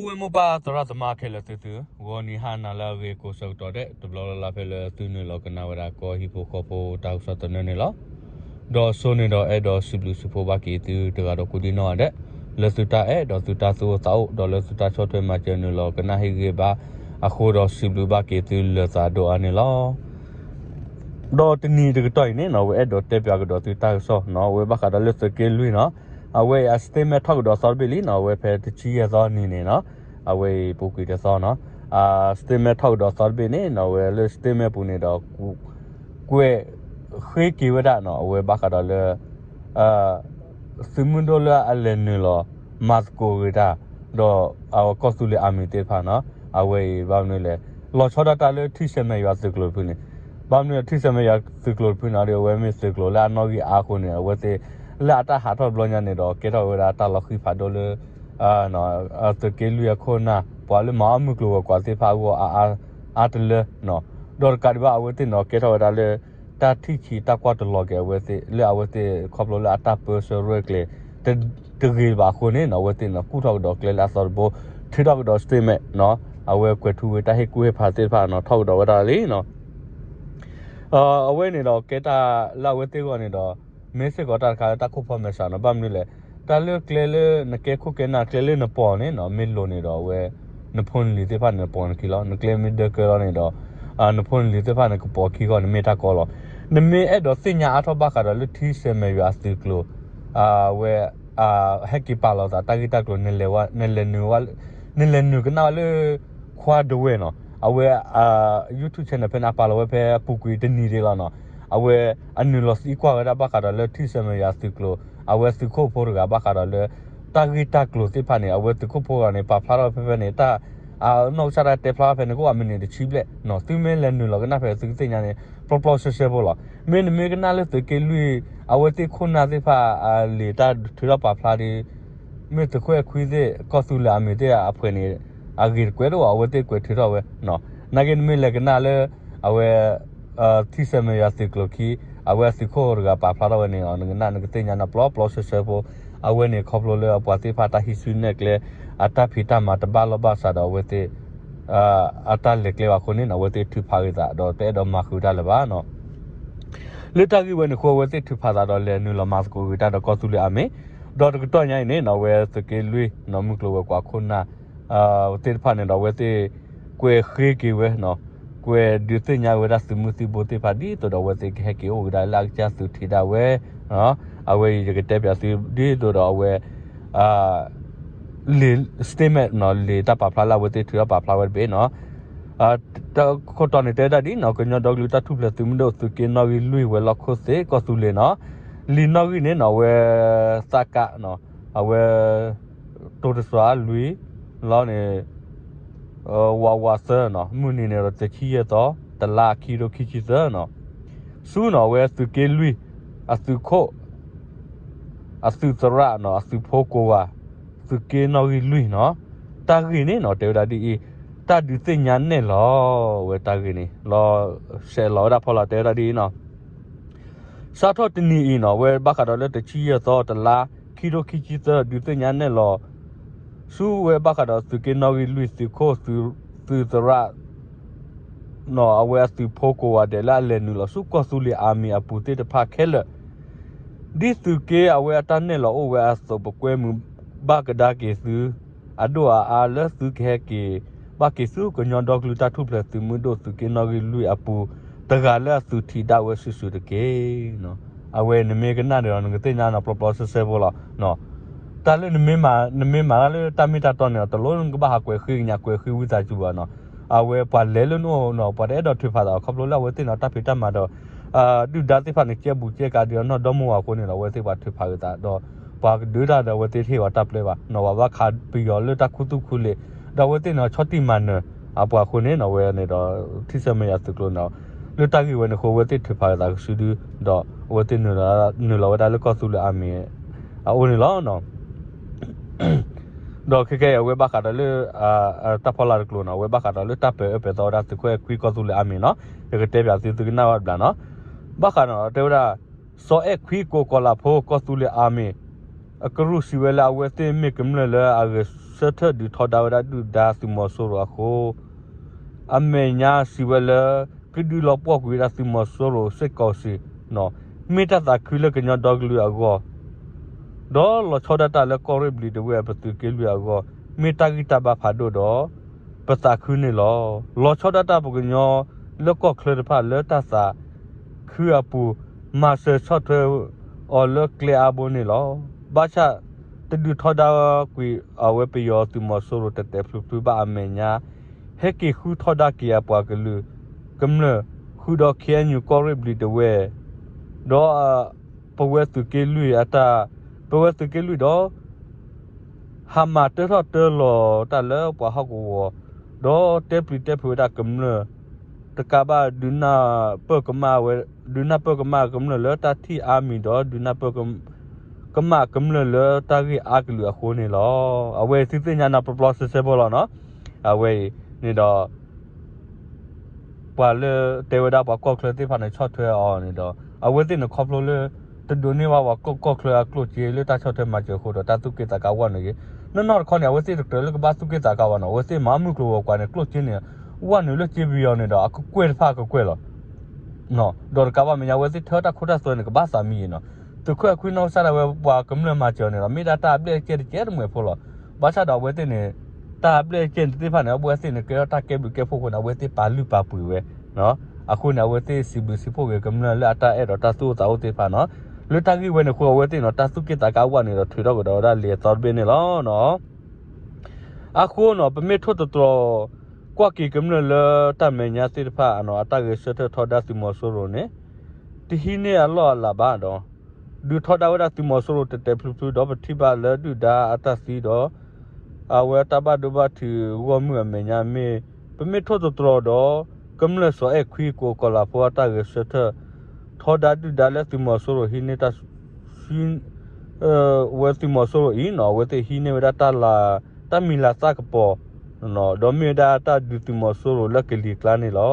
ဝဲမိၢ်ပၢ်သရၣ်သမါခဲလၢာ်သုသု, ဂီၤနံၤဟါနၤလၢအဂ့ၤကိးဆၢကတီၢ်ဒဲး တဘျီလၢ်လၢ်ဖဲလၢသုနုာ်လီၤကနၣ်ဝဲဒၣ်ကီၢ်ဟံၣ်ဖိဃီဖိတၢ်ကစီၣ်သနၢၣ်န့ၣ်လီၤ. ဒီးစိန့ၣ်ဒီးအဲၣ်ဒိးစံးဘျုးစံးဖှိၣ်ဘၣ်က့ၤသုတဂၤဒီးကိးဒံနီၢ်ဂၤဒဲး, လၢသုတၢ်အဲၣ်ဒီးသုတၢ်သူၣ်အိၣ်သးအိၣ် ဒီးလၢသုတၢ်ဆီၣ်ထွဲမၤစၢၤနုာ်လီၤကနၣ်ဟ့ၣ်ဂံၢ်ဘါအဃိဒီး စံးဘျုးဘၣ်က့ၤသုလၢသးဒိၣ်အါန့ၣ်လီၤ. ဒီးတနံၤတကတီၢ်အံၤန့ၣ်နီၤ ဝဲအဲၣ်ဒိးတဲပၠးကဒီးသုတၢ်ကစီၣ်နီၤ အဝဲဘၣ်ဃးဒီးလၢသုးက့လွံၢ်နီၤ, အဝဲအံၤအ statement ထီၣ်ကဒီးသီတဘ့ၣ်လံနီၤ, အဝဲဖဲတဆံယဲၢ်သီနံၤန့ၣ်နီၤ, အဝဲအံၤပူၤကွံာ်တသီနီၤ, အ statement ထီၣ်ကဒီးသီတဘ့ၣ်န့ၣ်နီၤ အဝဲလၢ statement ပူၤန့ၣ်ဒီး ကွဲးဃ့က့ၤဝဲဒၣ်နီၤ အဝဲဘၣ်ဃးဒီးလၢ သုးမုၢ်ဒိၣ်လၢအလဲၤနုာ်လီၤ မၤသကိးဂ့ၤတၢ် ဒီးအဝဲကီၢ်သူလ့ၤအမံၤသ့ၣ်တဖၣ်နီၤ, အဝဲအံၤဘၣ်မနုၤလဲၣ်, လီၤဆီဒၣ်တၢ်လၢထံဆဲးမဲာ်ယွၤသုးကျိၤတဖုန့ၣ်, ဘၣ်မနုၤလဲၣ် ထံဆဲးမဲာ်ယွၤသုးကျိၤတဖုန့ၣ်ဒီး အဝဲမ့ၢ်သုးကျိၤလၢအနီၣ်ဂံၢ်အါအဃိန့ၣ် အဝဲသ့ၣ် လၢအတၢ်ဟးထီၣ်တဘျီညါန့ၣ်ဒီး ကဲထီၣ်ဝဲဒၣ်တၢ်လီၤဃံဖးဒိၣ်လၢ သုးက့လွံၢ်အခိၣ်နၢ် ပှၤလၢမၤအီၣ်မုၢ်ကျိၤဝဲၤကွာ်သ့ၣ်တဖၣ်အဂီၢ်အါတလၢ, ဒီးတကးဒံးဘၣ်အဝဲသ့ၣ်န့ၣ်ဒီး ကဲထီၣ်ဝဲဒၣ်လၢ တၢ်ထံၣ်ဆံးတၢ်ကွၢ်တလီၤက့ၤအဝဲသ့ၣ် လၢအဝဲသ့ၣ်ခီဖျိလၢအတၢ်ပၢဆှၢရဲၣ်ကျဲၤ တဂ့ၤဘၣ်အဃိန့ၣ်နီၤ အဝဲသ့ၣ်န့ၣ် ကူၣ်ထီၣ်ကဒီးကျဲလၢအသီတဘိ ထုးထီၣ်ကဒီး statement နီၤ, အဝဲကွဲးထူဝဲတၢ်ဟ့ၣ်ကူၣ်ဟ့ၣ်ဖးသ့ၣ်တဖၣ်နီၤ ထီၣ်ကဒီးဝဲဒၣ်လံနီၤ. အဝဲန့ၣ်ဒီးကဲတၢ်လၢအဝဲသ့ၣ်အဂီၢ်န့ၣ်ဒီး မ့ၢ်စ့ၢ်ကီးတၢ်တခါလၢတၢ်ခိၣ်ဖီမဲာ်ဆှးနီၤ, ဘၣ်မနုၤလဲၣ်, တၢ်လၢကျဲလၢနကဲခိၣ်ကဲနၢ် ကျဲလၢနပီၤန့ၣ်နီၤ မ့ၢ်လိၤန့ၣ်ဒီးအဝဲ နဖိနလံၤသ့ၣ်တဖၣ်န့ၣ် နပီၤနခံလီၤ, နကျဲမ့ၢ်ဒၢကၢလီၤန့ၣ်ဒီး နဖိနလံၤသ့ၣ်တဖၣ်န့ၣ် ကပီၤခံဂီၢ်န့ၣ်မ့ၢ်တၢ်ကီလီၤ. နမ့ၢ်အဲၣ်ဒိးသ့ၣ်ညါအါထီၣ်ဘၣ်ဃးဒီးလၢထံဆဲးမဲာ်ယွၤအသုးကျိၤ အဝဲ ဟဲက့ၤပာ်လီၤသးတၢ်ဂ့ၢ်တၢ်ကျိၤ နလဲၤနုာ် နလဲၤနုာ်ကနၣ်ဝဲလၢ ခွါဒဝဲၢ်နီၤ, အဝဲ YouTube channel ဖဲန့ၣ်အပာ်လီၤဝဲဖဲအပူၤကွံာ်တနံၤဒံးလီၤနီၤ, အဝဲအနုာ်လီၤသံကွၢ်ဝဲဒၣ်ဘၣ်ဃးဒီးလၢထံဆဲးမဲာ်ယွၤသုးကျိၤ အဝဲသုးခိၣ်ဖိတဂၤဘၣ်ဃးဒီးလၢ တၢ်ဂ့ၢ်တၢ်ကျိၤသ့ၣ်တဖၣ်န့ၣ် အဝဲသုးခိၣ်ဖိတဂၤန့ၣ် ပာ်ဖျါထီၣ်ဖဲဖဲန့ၣ် တၢ် အနီၢ်ကစၢ်တၢ်တဲဖျါဖဲန့ၣ် ကအိၣ်အမံးနံးတဆံဘျဲၣ်နီၤ, သုမ့ၢ်လဲၤနုာ်လီၤကနၣ်ဖဲသုကသ့ၣ်ညါန့ၣ် ပျီပျီဆှဲဆှဲဖိလီၤ. မ့ၢ်နမ့ၢ်ကနၣ်လၢသုးက့လွံၢ် အဝဲသ့ၣ်ခိၣ်နၢ်သ့ၣ်တဖၣ်အလံာ်တၢ်ထုးထီၣ်ပာ်ဖျါဒီး မ့ၢ်သုးခိၣ်အဲၣ်ခွံသ့ၣ် ကီၢ်သူလ့ၤအမံၤသ့ၣ်အဖှဲးန့ၣ် အဂ့ၤတကွဲးတအိၣ် အဝဲသ့ၣ်ကွဲးထုးထီၣ်ဝဲနီၤ, နာ်က့နမ့ၢ်လဲၤကနၣ်လၢ အဝဲ ထံဆဲးမဲာ်ယွၤသုးကျိၤခံ အဝဲအသုးခိၣ်တဂၤပာ်ဖျါထီၣ်ဝဲန့ၣ် နကနၣ်နကသ့ၣ်ညါနီၤ ပျီပျီဆှဲဆှဲဖိ, အဝဲန့ၣ်ခီဖျိလၢအပှၤသ့ၣ်တဖၣ်တၢ်ဟံးစုနဲၣ်ကျဲ အတၢ်ဖံးတၢ်မၤတဘၣ်လီၢ်ဘၣ်စးဒီးအဝဲသ့ၣ် အတၢ်လဲၤကျဲဘၣ်အဃိန့ၣ် အဝဲသ့ၣ်ထုးဖးဂ့ၤသးဒီးတအဲၣ်ဒိးမၤဃုာ်တၢ်လၢၤဘၣ်နီၤ. လၢတၢ်ဂ့ၢ်ဝဲန့ၣ်အဃိ အဝဲသ့ၣ်ထုးဖးသးဒီးလဲၤနုာ်လီၤမၤသကိးဂ့ၤတၢ်ဒီးကီၢ်သူလ့ၤအမံၤ, ဒီးတကတီၢ်ညါအံၤန့ၣ်နီၤ အဝဲသုးက့လွံၢ်နီၤ မုၢ်ကျိၤဝဲၤကွာ်ခိၣ်နၢ် သ့ၣ်တဖၣ်န့ၣ်ဒီး အဝဲသ့ၣ်ကွဲးဃ့က့ၤဝဲနီၤ, ကွဲးဒုးသ့ၣ်ညါဝဲဒၣ်သုးမုၢ်သံၣ်ဘိသ့ၣ်တဖၣ် ဒ်သိးဒီးအဝဲသ့ၣ်ကဟဲက့ၤအိၣ်ကဒါလၢအကစၢ်သုးထံးဒၣ်ဝဲ, အဝဲအံၤယကတဲပၠးသု ဒ်သိးဒီးအဝဲ လံာ် statement နီၤ လံာ်တၢ်ပာ်ဖျါလၢအဝဲသ့ၣ်ထုးထီၣ်ပာ်ဖျါဝဲတဘ့ၣ်နီၤ. တၢ်ခိၣ်တီန့ၣ် တဲဝဲဒၣ်ဒ်နီၤ ကညီဒီကလုာ်တၢ်ထူၣ်ဖျဲးသုးမုၢ်ဒိၣ်သုးက့နီၣ်ဂံၢ်လွံၢ်ဝဲၤလီၢ်ခိၣ်သ့ၣ်ကီၢ်သူလ့ၤနီၤ, လံာ်နီၣ်ဂံၢ်န့ၣ်နီၤ အဝဲ သးကးနီၤ အဝဲ တိၤတစွၤလွံၢ် လီၤန့ၣ် ဝးဝးသၢနီၤ မုၢ်နံၤန့ၣ်ဒီးတဆံယဲၢ်သီ တလါခံကထိခံဆံသၢနီၤ, ဆူနီၤ အဝဲသုးက့လွံၢ် အသုးခိၣ် အသုးသရၣ်နီၤ အသုးဖိကိးဂၤ သုးက့နီၣ်ဂံၢ်လွံၢ်နီၤ, တၢ်ဂ့ၢ်န့ၣ်နီၤ တဲဝဲဒၣ်ဒ်အံၤ, တၢ်ဒုးသ့ၣ်ညါနဲၣ်လီၤဝဲတၢ်ဂ့ၢ်န့ၣ် လီၤဆဲးလီၤဝဲဒၣ်ဖီလာ် တဲဝဲဒၣ်ဒ်အံၤနီၤ. စးထီၣ်တနံၤအံၤနီၤ အဝဲဘၣ်ဃးဒီးလၢတဆံယဲၢ်သီ တလါ ခံကထိခံဆံသၢ ဒုးသ့ၣ်ညါနဲၣ်လီၤ ဆူဝဲဘၣ်ဃးဒီးသုးက့နီၣ်ဂံၢ်လွံၢ်သုးခိၣ် သုးသရၣ် နီၤအဝဲအသုးဖိကိးဂၤဒဲးလၢအလဲၤနုာ်လီၤဆူကီၢ်သူလ့ၤအမံၤအပူၤသ့ၣ်တဖၣ်ခဲလၢာ်, ဒ်သုးက့အဝဲအတၢ်နဲၣ်လီၤအိၣ်ဝဲအသိး ပကွဲမုာ်ဘၣ်ကဒါက့ၤသု အဒိၣ်အါအါလၢသုကဟဲက့ၤ ဘၣ်က့ၤဆူကညီဒီကလုာ်တၢ်ထူၣ်ဖျဲးသုးမုၢ်ဒိၣ်သုးက့နီၣ်ဂံၢ်လွံၢ်အပူၤ တဂၤလၢအသုးထံးဒၣ်ဝဲစုာ်စုာ်တက့ၢ်. အဝဲနမ့ၢ်ကနၣ်ဒီး နကသ့ၣ်ညါနီၤ ပျီပျီဆှဲဆှဲဖိလီၤ. တၢ်လၢနမ့ၢ်မၤ နမ့ၢ်မၤတၢ်လၢတၢ်မ့ၢ်တၢ်တီန့ၣ် တလိၣ်နကဘၣ်ဟးကွဲးဃ့ကညးကွဲးဃ့ဝံသးစူၤဘၣ်နီၤ. အဝဲပှၤလဲၤလၢနအိၣ်နီၤ ပှၤတအဲၣ်ဒိးထုးဖးသး ခီဖျိလၢအဝဲသ့ၣ်န့ၣ် တၢ်ဖံးတၢ်မၤဒီး ဒုၣ်ဒါသ့ၣ်တဖၣ်န့ၣ် ကဲဘူးကဲကးဒီးနီၢ်ဒီမါဝၤအဃိန့ၣ်ဒီး အဝဲသ့ၣ်ပှၤထုးဖးဂ့ၤသးဒီး ပှၤကဒုးတၢ်ဒီးအဝဲသ့ၣ်တဟ့ၣ်ဝဲတၢ်ပျဲဘၣ်နီၤ ပှၤဘၣ်ခးပယီၤလၢတၢ်ခူသူၣ်ခူလ့း ဒီးအဝဲသ့ၣ်န့ၣ် ဆီၣ်တံၢ်မၤနၢၤအပှၤအဃိန့ၣ်နီၤ အဝဲန့ၣ်ဒီး ထံဆၢမဲာ်ယွၤသုးကျိၤန့ၣ် လၢတၢ်ဂ့ၢ်ဝဲန့ၣ်အဃိ အဝဲသ့ၣ်ထုးဖးသးကစုဒု ဒီးအဝဲသ့ၣ် နုာ်လီၤဝဲဒၣ်လၢကီၢ်သူလ့ၤအမံၤအအိၣ်န့ၣ်လီၤ. ဒီးခဲကဲအံၤ အဝဲဘၣ်ဃးဒီးလၢ တၢ်ဖီလာ်တကျိၤနီၤ အဝဲဘၣ်ဃးဒီးလၢတၢ်ပၢၤအၢပၢၤသီဝဲဒၣ်သုးခိၣ်အဲၣ်ခွံကီၢ်သူလ့ၤအမံၤနီၤ ယကတဲပၠးသုသုကနၣ်ဝဲတဘျီနီၤ ဘၣ်ဃးနီၤ တဲဝဲဒၣ် စီၤအဲၣ်ခွံကိးကီၤလၤဖိကီၢ်သူလ့ၤအမံၤ အကရူၢ်စံးဝဲလၢအဝဲသ့ၣ်မ့ၢ်ကမျၢၢ်လၢအဂဲၤ အတၢ်ဂဲၤဆၢထၢၣ်ဒုးထီဒါဝဲဒၣ်ဒုၣ်ဒါသုးမီၤစိရိၤအဃိ အမဲာ်ညါစံးဝဲလၢ ကဒုးလီၤပှီၢ်ကွံာ်ဝဲဒၣ်သုးမီၤစိရိၤစ့ၢ်ကီးစ့ၢ် မ့ၢ်တၢ်သးခုလၢကညီဒီကလုာ်အဂီၢ် ဒီးလီၤဆီဒၣ်တၢ်လၢကီၢ်ရ့ၣ်ဘျံၤဒဝဲၢ်ပသုးက့လွံၢ်အဂီၢ် မ့ၢ်တၢ်ဂံၢ်တၢ်ဘါဖးဒိၣ်ဒီး ပသးခုန့ၣ်လီၤ. လီၤဆီဒၣ်တၢ်ပကညီလၢကီၢ်ချၢတဖၣ်လၢတၢ်သးခုအပူၤ မၤစၢၤဆီၣ်ထွဲအီၤလၢကျဲအါဘိန့ၣ်လီၤ. ဘၣ်ဆၣ် တဒုးထီဒါကွံာ်အဝဲပယီၤသုးမီၤစိရိၤတဲာ်တဲာ်ဖျုးဖျုးဘၣ်အမဲာ်ညါ ဟဲက့ၤဃုထီဒါက့ၤအပှၤကလုာ်ကမျၢၢ် ဃုာ်ဒီး ခ့ၣ်အဲၣ်ယူၣ် ကီၢ်ရ့ၣ်ဘျံၤဒဝဲၢ် ဒီး ပဝဲသုးက့လွံၢ်အတၢ် ပဝဲသုးက့လွံၢ်ဒီး ဟးမၤတၢထီၣ်တၢလီၤတၢ်လၢပှၤဟီၣ်ကဝီၤ ဒီးတဲပျံၤတဲဖုးဝဲဒၣ်ကမျၢၢ် တကးဘၣ်ဒုးနၢ်ပၢၢ်ကမၣ်ဝဲ ဒုးနၢ်ပၢၢ်ကမၣ်ကမျၢၢ်လၢတၢ်ထံၣ်အါမံၤဒီးဒုးနၢ်ပၢၢ်ကမၣ်ကမျၢၢ်လၢတၢ်ဂ့ၢ်အါကလုာ်အဃိန့ၣ်လီၤ. အဝဲအံၤသုသ့ၣ်ညါနၤပျီပျီစဲစဲဖိလီၤနီၤ. အဝဲအံၤန့ၣ်ဒီး ပှၤလၢတဲဝဲဒၣ်ပှၤကီၢ်ချၢသ့ၣ်တဖၣ်န့ၣ် ဆီၣ်ထွဲအီၤန့ၣ်ဒီး အဝဲသ့ၣ်န့ၣ်ခီဖျိလၢ တဒိးန့ၢ်ဘၣ်ပှၤကီၢ်ချၢအကျိၣ်စ့လၢတၢ်ဆီၣ်ထွဲမၤစၢၤအဃိဒီး တၢ်သူၣ်က့ၣ်သးကါဝဲနုာ်က့ၤ နီၢ်နီၢ်တခီန့ၣ် အဝဲသ့ၣ်တကြၢးလၢကဘၣ်သူၣ်က့ၣ်သးကါဘၣ်နီၤ. အဝဲသ့ၣ်မၤမုၢ်ကျိၤဝဲၤကွာ်န့ၣ် ကျိၣ်စ့န့ၣ် ဝဲနုာ်လၢစ့ပယီၤန့ၣ်ဒီး အကကွဲၢ်တဖၣ်အကကွဲၢ်လီၤ. ဒီးတကးဘၣ်မဲာ်ညါ အဝဲသ့ၣ်ထၢတၢ်ခိတၢ်သွဲန့ၣ် ကဘၣ်သးမံအံၤနီၤ. သုးခိၣ်အဲၣ်ခွံနီၢ်ကစၢ်ဒၣ်ဝဲပှၤကမျၢၢ်မၤစၢၤအီၤန့ၣ်ဒီး မ့ၢ်ဒၣ်တၢ်အဘျဲၣ်အကဲၣ်တကဲတမှဲၤဖိလီၤ. ဘၣ်ဆၣ်ဒီးအဝဲသ့ၣ်န့ၣ် တၢ်အဘျဲၣ်အကဲၣ်သ့ၣ်တဖၣ်န့ၣ် အဝဲသ့ၣ်န့ၣ် ကဲထီၣ်တၢ်ကဲဘျုးကဲဖှိၣ်အဃိန့ၣ် အဝဲသ့ၣ်ပာ်လုၢ်ပာ်ပှ့ၤဝဲ အဃိန့ၣ် အဝဲသ့ၣ်စံးဘျုးစံးဖှိၣ်က့ၤကမျၢၢ်လၢအတၢ်အဲၣ်ဒီးတၢ်သူၣ်အိၣ်သးအိၣ်သ့ၣ်တဖၣ်နီၤ. လၢတၢ်ဂ့ၢ်ဝဲန့ၣ်အဃိ အဝဲသ့ၣ်နီၤ တၢ်သူၣ်က့ၣ်သးကါဝဲနုာ်ဒီး ထုးထီၣ်ကဒီးဝဲဒၣ်လံာ်အသီတဘ့ၣ်န့ၣ်လီၤ. အဃိနီၤ ပမ့ၢ်ထိၣ်သတြီၤ ကွၢ်က့ၤကမျၢၢ်လၢတၢ်မဲာ်ညါသ့ၣ်တဖၣ်နီၤ အတၢ်ဂဲၤဆၢထၢၣ်ထီဒါသုးမီၤစိရိၤန့ၣ် တဟံးန့ၢ်အလီၢ်အလၤဘၣ်ဒီး ဒုးထီဒါဝဲဒၣ်သုးမီၤစိရိၤတဲာ်တဲာ်ဖျုးဖျုးဒီး ပထံၣ်ဘၣ်လၢဒုၣ်ဒါအတၢ်သံဒီး အဝဲတၢ်ဘၣ်ဒိဘၣ်ထံးဂီၢ်မုၢ်အမဲာ်ညါမ့ၢ် ပမ့ၢ်ထိၣ်သတြီၤဒီး ကမျၢၢ်စီၤအဲၣ်ခွံကိးကီၤလၤဖိအတၢ်ဂဲၤဆၢထၢၣ် ထီဒါဒုၣ်ဒါလၢသုးမီၤစိရိၤဟံးန့ၢ်တၢ် ဝဲသုးမီၤစိရိၤအံၤနီၤ အဝဲသ့ၣ်ဟံးန့ၢ်ဝဲဒၣ်တၢ်လၤ တၢ်မံၤလၤသၣ်ကပီၤ ဒီးမ့ၢ်ဝဲဒၣ်တၢ်ဒုးသုးမီၤစိရိၤလၢကလံၤကျါန့ၣ်လီၤ.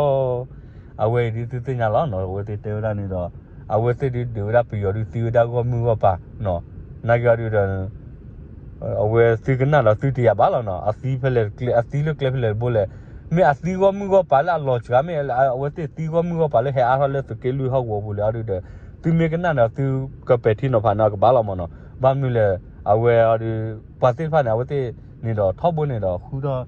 အဝဲအံၤဒ်သုသ့ၣ်ညါလီၤနီၤ အဝဲသ့ၣ်တဲဝဲဒၣ်န့ၣ်ဒီး အဝဲသ့ၣ်ဒုးဒုးဝဲဒၣ်ပယီၤဒုးသံဝဲဒၣ်ဂီၢ်မုၢ်ဂီၢ်ပၤနီၤ နာ်က့အီၤဒုးဒီး အဝဲသုကနၣ်ဒီးသုတယာ်ဘၣ်လီၤနီၤ အသံဖဲလဲၣ်ကျဲ အသံလၢကျဲဖဲလဲၣ်တဘိလဲၣ် မ့ၢ်အသံဂီၢ်မုၢ်ဂီၢ်ပၤလၢအလီၤစှၤ မ့ၢ်အဝဲသ့ၣ်သံဂီၢ်မုၢ်ဂီၢ်ပၤလၢဟဲအါထီၣ်လၢသုးက့လွံၢ်ဟီၣ်ကဝီၤပူၤလဲၣ်အီၤဒုးဒီး သုမ့ၢ်ကနၣ်ဒီးသုကပဲာ်ထံနီၤဖးန့ၣ် အကဘၣ်လီၤမးနီၤ ဘၣ်မနုၤလဲၣ် အဝဲအီၤဒုး ပှၤသ့ၣ်တဖၣ်န့ၣ် အဝဲသ့ၣ်န့ၣ်ဒီးထီဘိန့ၣ်ဒီးဃုထီၣ်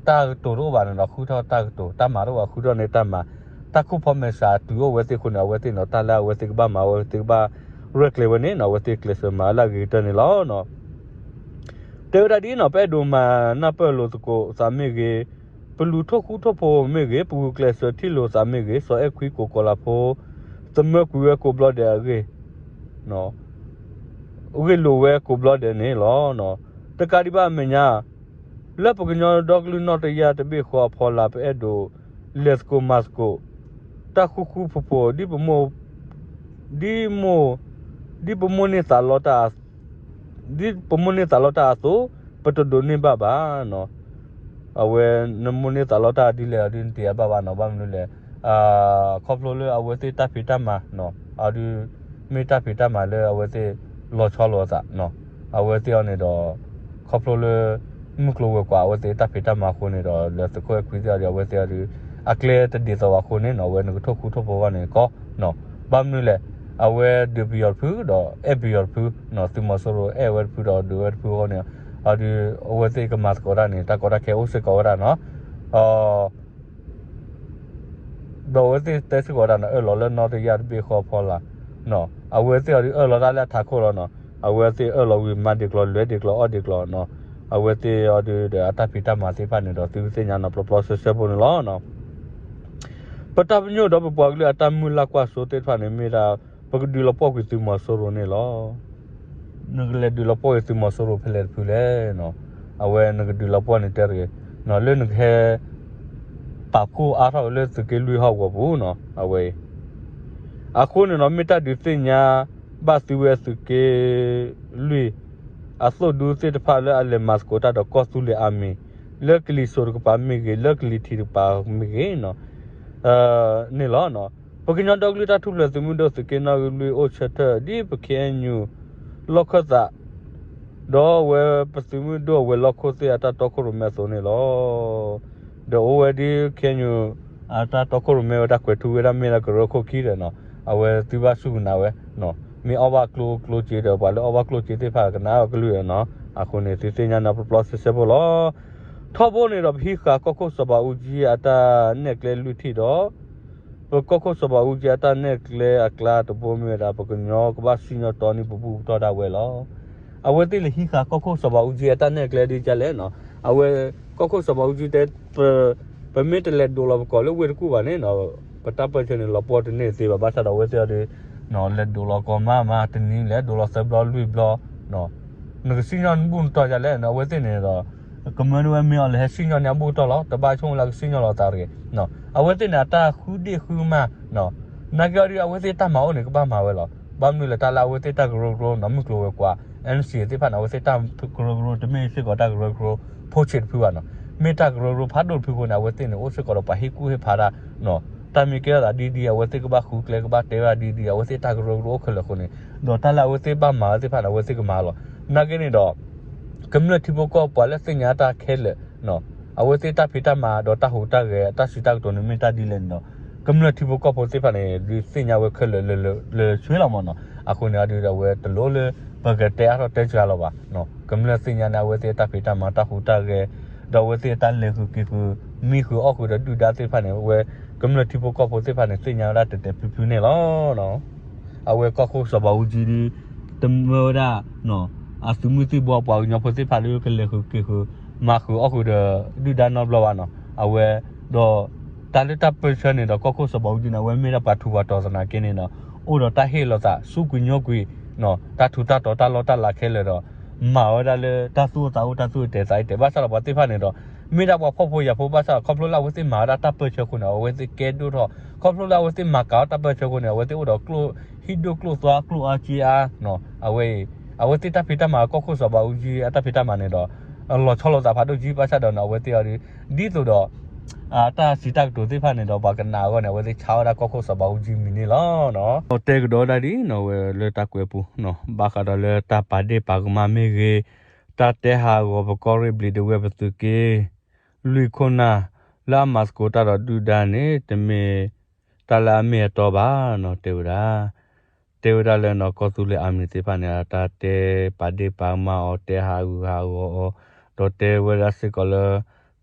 တၢ်ကတိၤတအိၣ်ဘၣ်န့ၣ်ဒီး ဃုထီၣ်တၢ်ကတိၤ တၢ်မၤတအိၣ်ဘၣ် ဃုထီၣ်န့ၢ်တၢ်မၤ တၢ်ခိၣ်ဖီမဲာ်ဆှးတုၤအိၣ်ဝဲသ့ၣ်အဃိန့ၣ် အဝဲသ့ၣ်န့ၣ် တၢ်လၢအဝဲသ့ၣ်ကဘၣ်မၤ အဝဲသ့ၣ်ကဘၣ်ရဲၣ်ကျဲၤဝဲန့ၣ်နီၤ အဝဲသ့ၣ်ကျဲးစၢးမၤလၢအဂ့ၤကတၢၢ်န့ၣ်လီၤ. တဲဝဲဒၣ်ဒ်နီၤ ပအဲၣ်ဒိးမၤနၢ်ပၢၢ်လိာ်သကိးသးမ့ၢ်ဂ့ၤ, ပလူၤထိၣ်ဃူထိၣ်ဖိးမ့ၢ်ဂ့ၤ, ပဂုာ်ကျဲးစၢးထံၣ်လိာ်သးမ့ၢ်ဂ့ၤ, စီၤအဲၣ်ခွံကိးကီၤလၤဖိ သမၢကွံာ်ဝဲကိးဘျီဒဲးအဂ့ၢ် ဂ့ၢ်လိာ်ဝဲကိးဘျီဒဲးန့ၣ်လီၤ. တကးဒံးဘၣ်အမဲာ်ညါ လၢပကညီဒီကလုာ်နီၣ်တယၢ်တဘ့ၣ်ဃီအဖီလာ် ပအဲၣ်ဒိးလဲၤသကိးမၤသကိး တၢ်ဃူဃူဖိးဖိး ဒ်ပမိၢ် ဒ်မိၢ် ဒ်ပမိၢ်န့ၢ်သးလီတၢ် ဒ်ပမိၢ်န့ၢ်သးလီတၢ်အသိး ပတဒိးန့ၢ်ဘၣ်ဘၣ်နီၤ. အဝဲနမိၢ်န့ၢ်သးလီတၢ်ဒ်လဲၣ်အီၤဒုး နတယာ်ဘၣ်ဘၣ်နီၤ. ဘၣ်မနုၤလဲၣ် ခီဖျိလၢအဝဲသ့ၣ်တၢ်ဖံးတၢ်မၤနီၤ အီၤဒုး မ့ၢ်တၢ်ဖံးတၢ်မၤလၢအဝဲသ့ၣ်လီၤဆီလိာ်အသးနီၤ. အဝဲသ့ၣ်အီၤန့ၣ်ဒီး ခီဖျိလၢ မုၢ်ကျိၤဝဲၤကွာ်အဝဲသ့ၣ်တၢ်ဖံးတၢ်မၤအဃိန့ၣ်ဒီး လဲၤသကိးအဲၣ်ခွံသ့ၣ်အီၤဒုး အဝဲသ့ၣ်အီၤဒုး အကျဲတဒ်သိးဘၣ်အဃိန့ၣ်နီၤ အဝဲနကထိၣ်ဃူထိၣ်ဖိးဂီၢ်န့ၣ်ကီနီၤ. ဘၣ်မနုၤလဲၣ် အဝဲဒုးပယီၤတဖုဒီးအဲၣ်ပယီၤတဖုနီၤ သုးမီၤစိရိၤအဲၣ်ဝဲတဖုဒီးဒုးဝဲတဖုအဃိန့ၣ် အီၤဒုး အဝဲသ့ၣ်ကမၤသကိးတၢ်န့ၣ် တၢ်ကီတၢ်ခဲအိၣ်စ့ၢ်ကီးဝဲဒၣ်နီၤ. ဒီးအဝဲသ့ၣ်တဲစ့ၢ်ကီးဝဲဒၣ်နီၤ အၢၣ်လီၤလၢနီၣ်တယၢ်တဘ့ၣ်ဃီအဖီလာ် အဝဲသ့ၣ်အီၤဒုးအၢၣ်လီၤတၢ်လၢအထးခိၣ်လီၤနီၤ. အဝဲသ့ၣ်အၢၣ်လီၤဝံၤမၤဒ့ၣ်ကျီၤ လဲၤဒ့ၣ်ကျီၤ အီၣ်ဒ့ၣ်ကျီၤနီၤ. အဝဲသ့ၣ်အီၤဒုးဒီးအတၢ်ဖံးတၢ်မၤသ့ၣ်တဖၣ်န့ၣ်ဒီး သုသ့ၣ်ညါနီၤ ပျီပျီဆှဲဆှဲဖိန့ၣ်လီၤ. ပတၢ်ပညိၣ်ဒီးပပှၤကလုာ်အတၢ်မုၢ်လၢ်ကွၢ်စိသ့ၣ်တဖၣ်န့ၣ် မ့ၢ်ဒၣ် ပကဒုးလီၤပှီၢ်ကွံာ်သုးမီၤစိရိၤန့ၣ်လီၤ. နကလဲၤဒုးလီၤပှီၢ်ကွံာ်သုးမီၤစိရိၤဖဲလဲၣ်တဖုလဲၣ်နီၤ. အဝဲနကဒုးလီၤပှီၢ်န့ၣ်တဲတဂ့ၤနီၤ လၢနကဟဲ ပာ်ဖှိၣ်အါထီၣ်လၢသုးက့လွံၢ်ဟီၣ်ကဝီၤပူၤနီၤ အဝဲအံၤ အဃိန့ၣ်နီၤ မ့ၢ်တၢ်ဒုးသ့ၣ်ညါဘၣ်သုဝဲသုးက့လွံၢ် အသိၣ်ဒူသ့ၣ်တဖၣ်လၢအလဲၤမၤသကိးတၢ်ဒီးကီၢ်သူလ့ၤအါမံၤ လၢကလံၤစိးတကပၤမ့ၢ်ဂ့ၤ လၢကလံၤထံးတကပၤမ့ၢ်ဂ့ၤနီၤ န့ၣ်လီၤ. ပကညီဒီကလုာ်တၢ်ထူၣ်ဖျဲးသုးမုၢ်ဒိၣ်သုးက့နီၣ်ဂံၢ်လွံၢ်အိၣ်ဆၢထၢၣ် ဒ်ပ ခ့ၣ်အဲၣ်ယူၣ် လီၢ်ခၢၣ်သး ဒီးအဝဲပသုးမုၢ်ဒိၣ်အဝဲၤလီၢ်ခိၣ်သ့ၣ်အတၢ်တီခိၣ်ရိၣ်မဲအသိးန့ၣ်လီၤ. ဒီးအိၣ်ဝဲဒ် KNU အတၢ်တီခိၣ်ရိၣ်မဲဝဲဒၣ်ကွဲးထူဝဲဒၣ်မ့ၢ်ဒၣ်ကရၢခိၣ်ခံဒီးနီၤ, အဝဲသုဘၣ်စူၢ်ကနၣ်ဝဲ, မ့ၢ်အီၣ်ဘၣ်ကျိၣ်ကျိၣ်စ့ဒီး ပှၤလၢအီၣ်ဘၣ်ကျိၣ်စ့သ့ၣ်တဖၣ်ကနၣ်အီၤကလုၢ်နီၤ, အဃိန့ၣ် သုသ့ၣ်ညါန့ၣ်ပျီပျီဆှဲဆှဲဖိလီၤ. ထီဘိန့ၣ်ဒီး ပဟံးဃာ်ကီၢ်ခိၣ်စီၤဘးအူကၠံအတၢ်နဲၣ်ကျဲလွံၢ်ထံၣ်ဒီး ပကီၢ်ခိၣ်စီၤဘးအူကၠံအတၢ်နဲၣ်ကျဲအကျါတဘိမ့ၢ်ဝဲဒၣ် ပကညီကဘၣ်စံၣ်ညီၣ်တီနံၤပဘူၣ်ပတီၢ်ဒၣ်ဝဲလီၤ. အဝဲသ့ၣ်လဲၤဟံးဃာ်ကီၢ်ခိၣ်စီၤဘးအူကၠံအတၢ်နဲၣ်ကျဲဒ်လဲၣ်နီၤ, အဝဲ ကီၢ်ခိၣ်စီၤဘးအူကၠံတဲ ပမ့ၢ်တလဲၤဒိးလီၤပကိာ်လၢဝ့ၢ်တကူၣ်ဘၣ်န့ၣ်နီၤ, ပတၢ်ပၢၢ်ဆၢန့ၣ် လီၤပှီၢ်တန့ၢ်သ့ဘၣ်. ဘၣ်ဆၣ်ဒီးအဝဲသ့ၣ်အီၤဒီး လဲၤဒိးလီၤကိးမးမးတနံၤ လဲၤဒိးလီၤသၢဘျီလွံၢ်ဘျီ နကစံၣ်ညီၣ်နဘူၣ်နတီၢ်ဒ်လဲၣ်န့ၣ် အဝဲသ့ၣ်န့ၣ်ဒီး ကမၢဒၣ်ဝဲမ့ၢ်အီၤလဲၤဟဲစံၣ်ညီၣ်န့ၢ်အဘူၣ်တီၢ်လီၤ. တဘၣ်ဆိကမိၣ်လၢကစံၣ်ညီၣ်လီၤသးတဂ့ၤ. အဝဲသ့ၣ်န့ၣ် အတၢ်ဃုဒ့ၣ်ဃုမး နာ်က့အီၤဒ်အဝဲသ့ၣ်တၢ်မၤအိၣ်န့ၣ် ကဘၣ်မၤဝဲလီၤ. ဘၣ်မနုၤလဲၣ် တၢ်လၢအဝဲသ့ၣ်တၢ်ကရၢကရိနီၤ မုၢ်ကျိၤဝဲၤကွာ် NCA သ့ၣ်တဖၣ်န့ၣ် အဝဲသ့ၣ်တၢ်ကရၢကရိတမ့ၢ်စ့ၢ်ကီးတၢ်ကရၢကရိဖိဆံးတဖုဘၣ်နီၤ, မ့ၢ်တၢ်ကရၢကရိဖးဒိၣ်တဖုအဃိန့ၣ် အဝဲသ့ၣ်န့ၣ် အိၣ်စ့ၢ်ကီးဒီးပှၤဟ့ၣ်ကူၣ်ဟ့ၣ်ဖးတၢ် တၢ်မ့ၢ်ကဲထီၣ်သးဒ်ဒ် အဝဲသ့ၣ်ကဘၣ်ဃုကျဲ ကဘၣ်တဲဝဲဒၣ်ဒ်ဒ် အဝဲသ့ၣ်တၢ်ကရၢကရိအိၣ်ခဲလၢာ်အဃိန့ၣ် ဒီးတၢ်လၢအဝဲသ့ၣ်ဘၣ်မၤဝဲသ့ၣ်တဖၣ်န့ၣ် အဝဲသ့ၣ်ကမၤလီၤ. နာ်က့န့ၣ်ဒီး ကမျၢၢ်ထံဖိကီၢ်ဖိပှၤလၢသ့ၣ်ညါတၢ်ခဲလၢာ် အဝဲသ့ၣ်တၢ်ဖံးတၢ်မၤဒီးတၢ်ဟူးတၢ်ဂဲၤ တၢ်စံးတၢ်ကတိၤန့ၣ်မ့ၢ်တၢ်ဒ်လဲၣ်န့ၣ်ဒီး ကမျၢၢ်ထံဖိကီၢ်ဖိသ့ၣ်တဖၣ်န့ၣ် ဒုးသ့ၣ်ညါဝဲခဲလၢာ်လၢာ်လၢာ်ဆှဲလီၤမးနီၤ. အဃိန့ၣ်အီၤဒုးဒီး အဝဲတလိၣ်လၢပကတဲအါထီၣ်တဲစှၤလီၤဘၣ်. ကမျၢၢ်သ့ၣ်ညါန့ၣ် အဝဲသ့ၣ်တၢ်ဖံးတၢ်မၤတၢ်ဟူးတၢ်ဂဲၤ ဒီးအဝဲသ့ၣ်အတၢ်လဲၤဃုာ်က့ၤဃုာ် မံဃုာ်အီၣ်ဃုာ်ဒီးဒုၣ်ဒါသ့ၣ်တဖၣ်န့ၣ် အဝဲကမျၢၢ်ထံဖိကီၢ်ဖိသ့ၣ်တဖၣ်န့ၣ် သ့ၣ်ညါဝဲဒၣ်တဲာ်တဲာ်ဖျုးဖျုးန့ၣ်လီၤ. အဝဲကီၢ်ခိၣ်စီၤဘးအူကၠံဒုး တမၢဝဲဒၣ် အသုးမုၢ်သံၣ်ဘိအပှၤကညီဖိသ့ၣ်တဖၣ်လၢကလဲၤဃုာ်က့ၤဃုာ် မၤဃုာ်အီၣ်ဃုာ်ဒီးဒုၣ်ဒါနီတဘျီဘၣ်နီၤ. အဝဲ ဒီး တၢ်လၢတၢ်ပၢၢ်ဆၢန့ၣ်ဒီး ကီၢ်ခိၣ်စီၤဘးအူကၠံန့ၣ် အဝဲမ့ၢ်ဒၣ်ပှၤထူးပှၤတီၤသနာ်က့န့ၣ်ဒီး အိၣ်ဒီးတၢ်ဟ့ၣ်လီၤသး စူးကွံာ်ညိကွံာ် တၢ်ထူးတၢ်တီၤတၢ်လီၢ်တၢ်လၤခဲလၢာ်ဒီး မၤဝဲဒၣ်လၢတၢ်သူၣ်အိၣ်သးအိၣ် တၢ်သူၣ်အိၣ်တဲာ်သးအိၣ်တဲာ် ဘၣ်ဆၣ်ဒီးပှၤသ့ၣ်တဖၣ်န့ၣ်ဒီး မ့ၢ်ဒၣ်ပှၤဖှီၣ်ဖိယာ်ဖိ ဘၣ်ဆၣ်ဒီးခီဖျိလၢအဝဲသ့ၣ်မၤဝဲဒၣ်တၢ်ပၢၢ်ဆၢအဃိန့ၣ် အဝဲသ့ၣ်ကဲဒိၣ်ထီၣ် ခီဖျိလၢအဝဲသ့ၣ်မၤကၤအီၣ်တၢ်ပၢၢ်ဆၢအဃိန့ၣ် အဝဲသ့ၣ်အိၣ်ဒီးကျိၣ်ဟံၣ်ဒိၣ်ကျိၣ်သွါကျိၣ်အါက့အါ အဝဲအံၤ အဝဲသ့ၣ်တၢ်ဖံးတၢ်မၤကီၢ်ခိၣ်စီၤဘးအူကၠံအတၢ်ဖံးတၢ်မၤန့ၣ်ဒီး လီၤဆီလိာ်သးဖးဒိၣ်ကၠံ ဘၣ်ဆၣ်ဒီးန့ၣ် အဝဲသ့ၣ်အီၤဒုး ဒ်သိးဒီး တၢ်စံးတၢ်ကတိၤသ့ၣ်တဖၣ်န့ၣ်ဒီး ပှၤကနၣ်အဂီၢ်န့ၣ် အဝဲသ့ၣ်ဆါဝဲဒၣ်ကီၢ်ခိၣ်စီၤဘးအူကၠံမံၤန့ၣ်လီၤ. တဲကဒီးဒၣ်ဒ်နီၤ ဝဲလၢတၢ်ကွဲးပူၤ ဘၣ်ဃးဒီးလၢတၢ်ပာ်ဒ့ၣ်ပာ်ကမၣ်မ့ၢ်ဂ့ၤ တၢ်တဲဟးဂီၤပကီၢ်ရ့ၣ်ဘျံးဒဝဲၢ်ပသုးက့ လွံၢ်ခိၣ်နၢ် လၢအမၤသကိးတၢ်ဒီးဒုၣ်ဒါန့ၣ် တမ့ၢ်တၢ်လၢအမ့ၢ်အတီဘၣ်နီၤ တဲဝဲဒၣ် တဲဝဲဒၣ်လၢနီၤ ကီၢ်သူလ့ၤအမံၤသ့ၣ်တဖၣ်န့ၣ် အတၢ်တဲပာ်ဒ့ၣ်ပာ်ကမၣ်အီၤ တဲဟးဂူာ်ဟးဂီၤအီၤ ဒီးတဲဝဲဒၣ်စ့ၢ်ကီးလၢ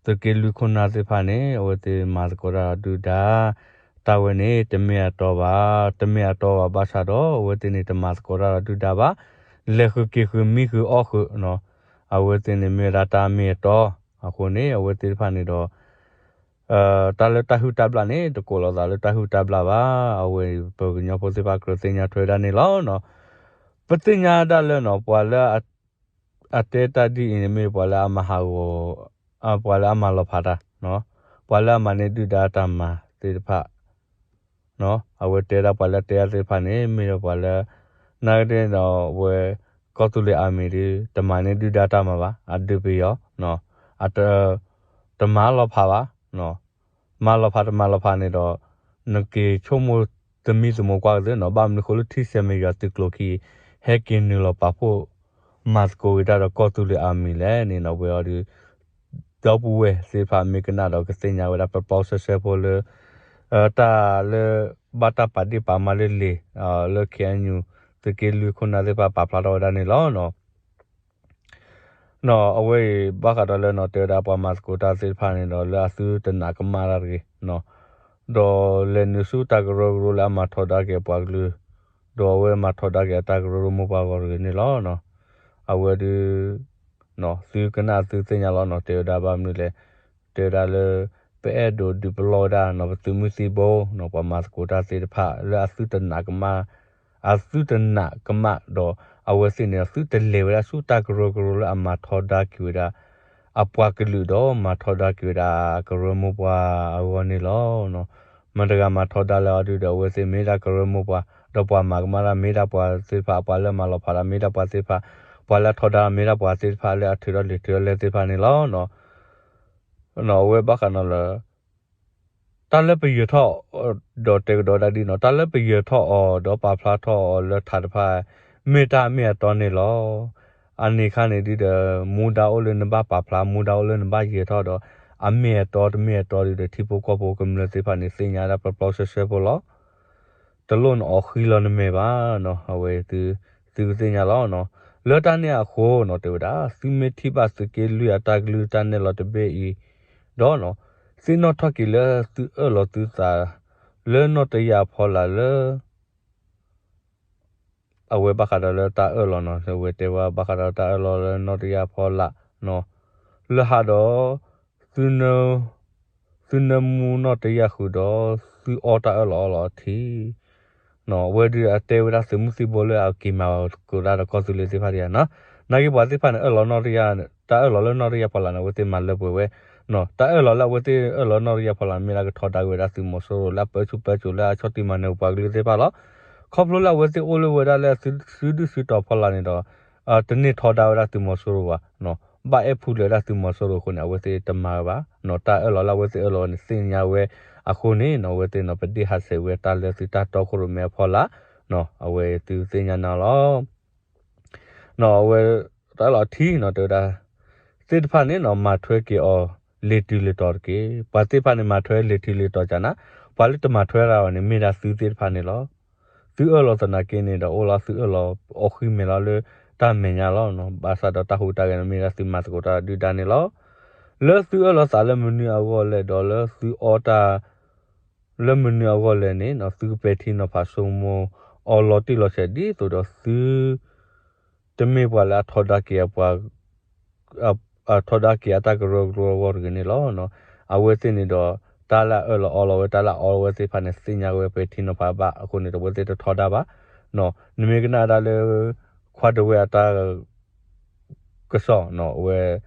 သုးက့လွံၢ်ခိၣ်နၢ်သ့ၣ်တဖၣ်န့ၣ် အဝဲသ့ၣ်မၤသကိးတၢ်ဒီးဒုၣ်ဒါ တၢ်ဝဲန့ၣ် တမ့ၢ်အတီဘၣ် တမ့ၢ်အတီဘၣ် ဘၣ်ဆၣ်ဒီး အဝဲသ့ၣ်န့ၣ် တမၤသကိးတၢ်ဒီးဒုၣ်ဒါဘၣ် လဲၤဃုာ်က့ၤဃုာ်မံဃုာ်အီၣ်ဃုာ်နီၤ အဝဲသ့ၣ်န့ၣ်မ့ၢ်ဝဲဒၣ်တၢ်မ့ၢ်အတီ အဃိန့ၣ် အဝဲသ့ၣ်တဖၣ်န့ၣ်ဒီး တၢ်လၢတၢ်ဟုၣ်တၢ်ဘျၣ်န့ၣ် တကိးလီၤသးလၢတၢ်ဟုၣ်တၢ်ဘျၣ်ဘၣ်. အဝဲအံၤပှၤကညီဖိသ့ၣ်တဖၣ်ကြၢးသ့ၣ်ညါထွဲဒၣ်န့ၣ်လီၤ. ပသ့ၣ်ညါဒၣ်လၢနီၤ ပှၤလၢ အတဲတၢ်ဒ်အံၤန့ၣ်မ့ၢ်ပှၤလၢအမၤဟးဂီၤ ပှၤလၢအမၤလီၤဖးတၢ် ပှၤလၢအမၤန့ၢ်ဒုၣ်ဒါတၢ်မၤသ့ၣ်တဖၣ် အဝဲတဲဒၣ်ပှၤလၢတဲအါသ့ၣ်တဖၣ်န့ၣ် မ့ၢ်ဒီးပှၤလၢ နာ်က့ဒီးဝဲ ကီၢ်သူလ့ၤအမံၤဒုး တမၤန့ၢ်ဒုၣ်ဒါတၢ်မၤဘၣ် အဒုးပယီၤ အတ တမၤလီၤဖးဘၣ် မၤလီၤဖးတမၤလီၤဖးန့ၣ်ဒီး နက့ၤဆိကမိၣ်သမံသမိးကွၢ်ကသ့နီၤ ဘၣ်မနုၤဃိလၢထံဆဲးမဲာ်ယွၤသုးကျိၤခံ ဟဲက့ၤနုာ်လီၤပာ်ဖှိၣ် မၤသကိးက့ၤတၢ်ဒီးကီၢ်သူလ့ၤအမံၤလဲၣ်န့ၣ်နီၤ ဝဲအီၤဒုး ဒီပုၢ်ဝဲၢ်သ့ၣ်တဖၣ်မ့ၢ်ကနၣ်ဒီးကသ့ၣ်ညါဝဲဒၣ်ပျီပျီဆှဲဆှဲဖိလၢ တၢ်လၢ ဘၣ်တၢ်ပာ်ဒ့ၣ်ပာ်ကမၣ်လၢလံာ် လၢ ခ့ၣ်အဲၣ်ယူၣ် သုးက့လွံၢ်ခိၣ်နၢ်သ့ၣ်တဖၣ်ပာ်ဖျါထီၣ်ဝဲဒၣ်န့ၣ်လီၤ. အဝဲအံၤ ဘၣ်ဃးဒီးလၢနီၤ တဲဝဲဒၣ်ပှၤမၤသကိးတၢ်သ့ၣ်တဖၣ်န့ၣ်ဒီး လၢအသုတနာ်ကမၣ်တၢ်တဂ့ၤ ဒီးလဲၤနုာ်ဆူတၢ်ကရၢကရိလၢအမၤထီဒါက့ၤအပှၤကလုာ် ဒီးအဝဲမၤထီဒါက့ၤအတၢ်ကရၢကရိမိၢ်ပှၢ်အဂီၢ်တဂ့ၤန့ၣ်လီၤ. အဝဲဒုး သုကနၣ်သုသ့ၣ်ညါလီၤနီၤ တဲဝဲဒၣ်ဘၣ်မနုၤလဲၣ် တဲဝဲဒၣ်လၢ ပအဲၣ်ဒိးဒုးပလီၢ်ဝဲဒၣ်နီၤ ပသုးမုၢ်သံၣ်ဘိနီၤ ပှၤမၤသကိးတၢ်သ့ၣ်တဖၣ် လၢအသုတနာ်ကမၣ် အသုတနာ်ကမၣ်ဒီး အဝဲသ့ၣ်န့ၣ် သုတလဲၤဝဲဒၣ်ဆူတၢ်ကရၢကရိလၢအမၤထီဒါက့ၤဝဲဒၣ် အပှၤကလုာ်ဒီးမၤထီဒါက့ၤဝဲဒၣ်ကရၢမိၢ်ပှၢ်အဂီၢ်န့ၣ်လီၤ. မတၤဂၤမၤထီဒါလၢအီၤဒုးဒီး အဝဲသ့ၣ်မ့ၢ်ဒၣ်ကရၢမိၢ်ပှၢ် ဒီးပှၤမၤကမၣ်တၢ်မ့ၢ်ဒၣ်ပှၤသ့ၣ်တဖၣ် ပှၤလၢမၤလီၤဖးတၢ်မ့ၢ်ဒၣ်ပှၤသ့ၣ်တဖၣ် ပှၤလၢအထီဒါမ့ၢ်ဒၣ်ပှၤသ့ၣ်တဖၣ်လၢအထုးထီၣ်လံာ်ထုးထီၣ်လဲၢ်သ့ၣ်တဖၣ်န့ၣ်လီၤ. အဝဲဘၣ်ဃးနီၤလၢ တၢ်လၢပယၢၤထီၣ် ဒီးတဲကဒီးဒၣ်ဒ်နီၤ တၢ်လၢပယၢၤထီၣ်အီၤ ဒီးပာ်ဖျါထီၣ်အီၤလၢထးတဖၣ် မ့ၢ်တၢ်မ့ၢ်အတီန့ၣ်လီၤ. အန့ၣ်အခါန့ၣ်ဒုဒီး မူဒါအိၣ်လၢနဘၣ်ပာ်ဖျါ မူဒါအိၣ်လၢနဘၣ်ယဲၤထီၣ်ဒီး အမ့ၢ်အတီတမ့ၢ်အတီဒုဒီး ထံဖိကီၢ်ဖိကမျၢၢ်သ့ၣ်တဖၣ်န့ၣ် သ့ၣ်ညါဒၣ်ပျီပျီဆှဲဆှဲဖိလီၤ. တလိၣ်နအီၣ်ဃံလီၤနမဲာ်ဘၣ်နီၤ အဝဲသုကသ့ၣ်ညါလီၤ. လၢတၢ်န့ၣ်အဃိနီၤ တဲဝဲဒၣ် သုမ့ၢ်ထံၣ်ဘၣ်သုးက့လွံၢ်အတၢ်ကလုၢ်တၢ်နဲၣ်လီၤတဘ့ၣ်အံၤဒီး သ့ၣ်နီၣ်ထီၣ်က့ၤလၢသုအၢၣ်လီၤသုသး လၢနီၣ်တယၢ်အဖီလာ်လၢ အဝဲဘၣ်ဃးဒီးလၢတၢ်အၢၣ်လီၤနီၤ အဝဲတဲဝဲဘၣ်ဃးဒီးတၢ်အၢၣ်လီၤလၢနီၣ်တယၢ်အဖီလာ်နီၤ လၢဟးဒီး သုနၢမူနီၣ်တယၢ်ဃုာ်ဒီး သုအီတၢ်အၢၣ်လီၤအီလီၤအထံ အဝဲဒုးအတဲဝဲဒၣ်သုးမုၢ်သံၣ်ဘိလၢအက့ၤမၤကိးဒၣ်ဒီးကီၢ်သူလ့ၤသ့ၣ်တဖၣ်ဒံးနီၤ နာ်က့ပှၤသ့ၣ်တဖၣ်န့ၣ် အၢၣ်လီၤနီၣ်တယၢ် တၢ်အၢၣ်လီၤလၢနီၣ်တယၢ်ဖီလာ်န့ၣ် အဝဲသ့ၣ်မၤလၢပှဲၤဝဲ တၢ်အၢၣ်လီၤလၢအဝဲသ့ၣ်အၢၣ်လီၤနီၣ်တယၢ်ဖီလာ် မ့ၢ်ဒၣ်ကထီဒါက့ၤဝဲဒၣ်သုးမီၤစိရိၤလၢအပၢဆူၣ်ပၢစိးလၢအဆီၣ်တံၢ်မၤနၢၤပှၤကလုာ်သ့ၣ်တဖၣ်လီၤ. ခီဖျိလၢအဝဲသ့ၣ်အိၣ်လၢဝဲဒၣ်လၢသုဒုၣ်သုတီၤဖီလာ်န့ၣ်ဒီး တန့ၢ်ထီဒါဝဲဒၣ်သုးမီၤစိရိၤဘၣ် ဘၣ်အဲၣ်ဖူလဲၤဝဲဒၣ်သုးမီၤစိရိၤအဃိန့ၣ် အဝဲသ့ၣ်တမၤဝဲဘၣ် တၢ်အၢၣ်လီၤလၢအဝဲသ့ၣ်အၢၣ်လီၤန့ၣ် သ့ၣ်ညါဝဲအဃိန့ၣ်နီၤ အဝဲသ့ၣ်နီၤ ပဒ့ၣ်ဟးဆှဲးဝဲတၢ်လၢသုတၢ်တီခိၣ်ရိၣ်မဲအဖီလာ် အဝဲသုသ့ၣ်ညါနၤလီၤ. နီၤ အဝဲတၢ်လီၤထံနီၤ တဲဝဲဒၣ် သ့ၣ်တဖၣ်န့ၣ်နီၤ မၤထွဲက့ၤအီၤ လ့ၤတုၤလ့ၤတီၤတက့ၢ်. ပှၤသ့ၣ်တဖၣ်န့ၣ် မၤထွဲလ့ၤတုၤလ့ၤတီၤကနၤ ပှၤလၢတမၤထွဲရၤဘၣ်န့ၣ် မ့ၢ်ဒၣ်သုသ့ၣ်တဖၣ်န့ၣ်လီၤ. သုအၢၣ်လီၤသနာ်က့န့ၣ်ဒီး အိၣ်လီၤသုအၢၣ်လီၤအီၣ်ဃံမဲာ်လီၤလၢတၢ်မဲာ်ညါလီၤ. ဘၣ်ဆၣ်ဒီးတၢ်ဟူးတၢ်ဂဲၤန့ၣ် မ့ၢ်ဒၣ်သုမၤသကိးတၢ်ဒုၣ်ဒါန့ၣ်လီၤ. လၢသုအၢၣ်လီၤသးလၢမနုၤအဂီၢ်လဲၣ်ဒီး လၢသုအီတၢ် လၢမနုၤအဂီၢ်လဲၣ်န့ၣ်နီၤ သုကပဲာ်ထံနီၤဖးဆိကမိၣ်အီၤလီၤတံၢ်လီၤဆဲး ဒ်သိးဒီးသု တမ့ၢ်ပှၤလၢအထီဒါက့ၤအပှၤ အထီဒါက့ၤအတၢ်ကရၢကရိအဂီၢ်တဂ့ၤန့ၣ်လီၤ. အဝဲသ့ၣ်န့ၣ်ဒီး တၢ်လၢအအၢၣ်လီၤအီလီၤဝဲ တၢ်လၢအအီလီၤဝဲသ့ၣ်တဖၣ်န့ၣ် သ့ၣ်ညါဝဲပဲာ်ထံနီၤဖးဘၣ်အဃိန့ၣ်ဒီး အဝဲသ့ၣ်တထီဒါဘၣ်. နမ့ၢ်ကနၣ်ဒၣ်လၢ ခွါဒဝဲၢ်အတၢ် ကစီၣ်နီၤ အဝဲ